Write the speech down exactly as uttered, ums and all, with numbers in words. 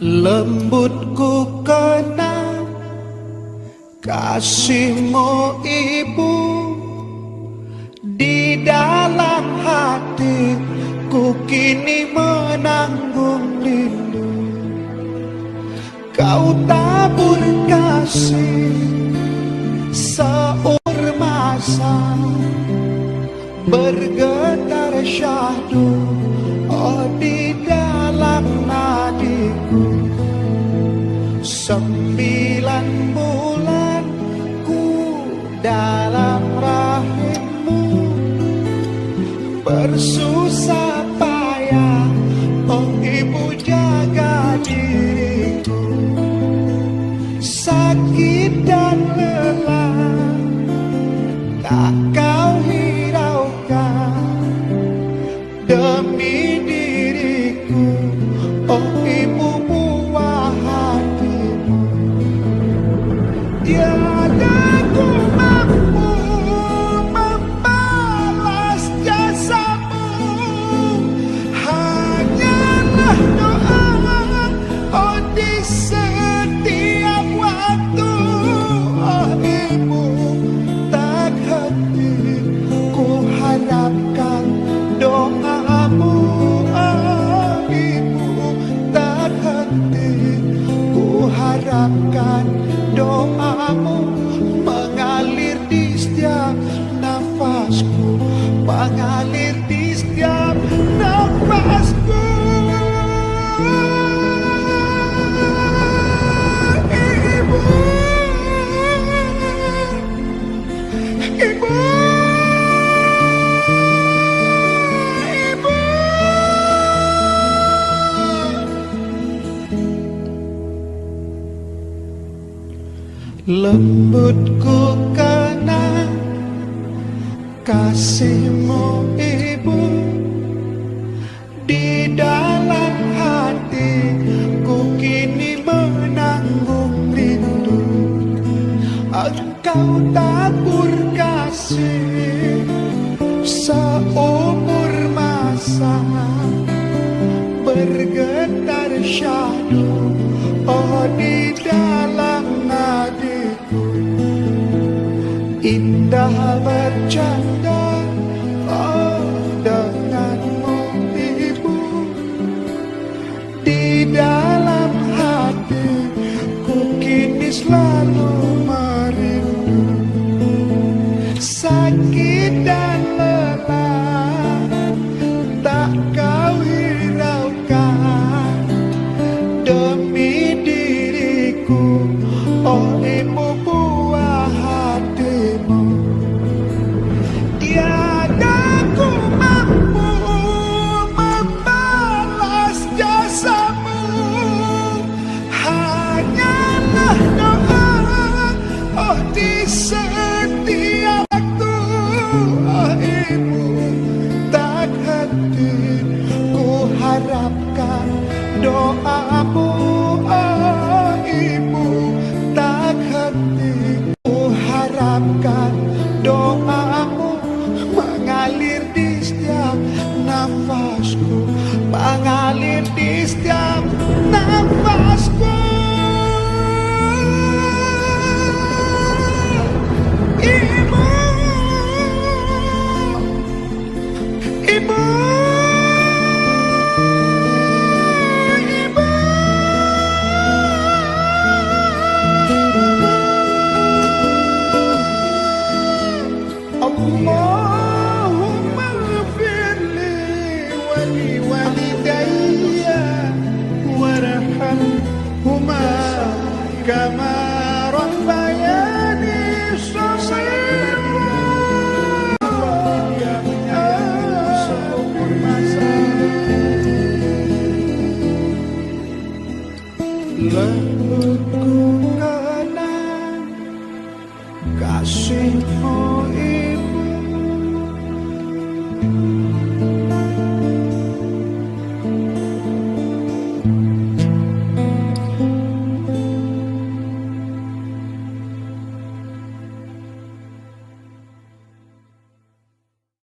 Leumbut ku keunang kasihmu ibu, di dalam hatiku kini meunanggong rindu. Kau tabur kasih seueur masa, bergetar syahdu, oh, di dalam nadiku. Sembilan bulan ku dalam rahimmu, bersusah payah, oh, ibu, jaga diriku. Sakit dan lelah tak kau hiraukan demi diriku, oh, ibu, buah hatimu. Tiada ku mampu membalas jasamu, hanyalah doa, oh, di setiap waktu, oh, ibu, tak henti ku harapkan doamu, oh, ibu, tak henti ku harapkan doamu mengalir di setiap nafasku, mengalir di setiap nafasku. Ibu, ibu, ibu. Leumbut ku keunang kasihmu ibu, di dalam hatiku kini meunanggong rindu. Kau tabur kasih seumur masa, bergetar syahdu, oh, di dalam nadiku. Indah bercanda, oh, denganmu ibu. Di dalam hatiku kini selalu merindu. Sakit dan lelah tak kau hiraukan demi diriku, oh, ibu, buah hatimu. Tiada ku mampu membalas jasamu, hanyalah doa, oh, di setiap waktu, oh, ibu, tak henti ku harapkan doamu, oh, ibu, tak henti ku harapkan doamu mengalir di setiap nafasku, mengalir di setiap nafasku. Ibu, ibu, ibu. اللهم اغفر لي ولوالدي وارحمهما كما ربياني صغيرا.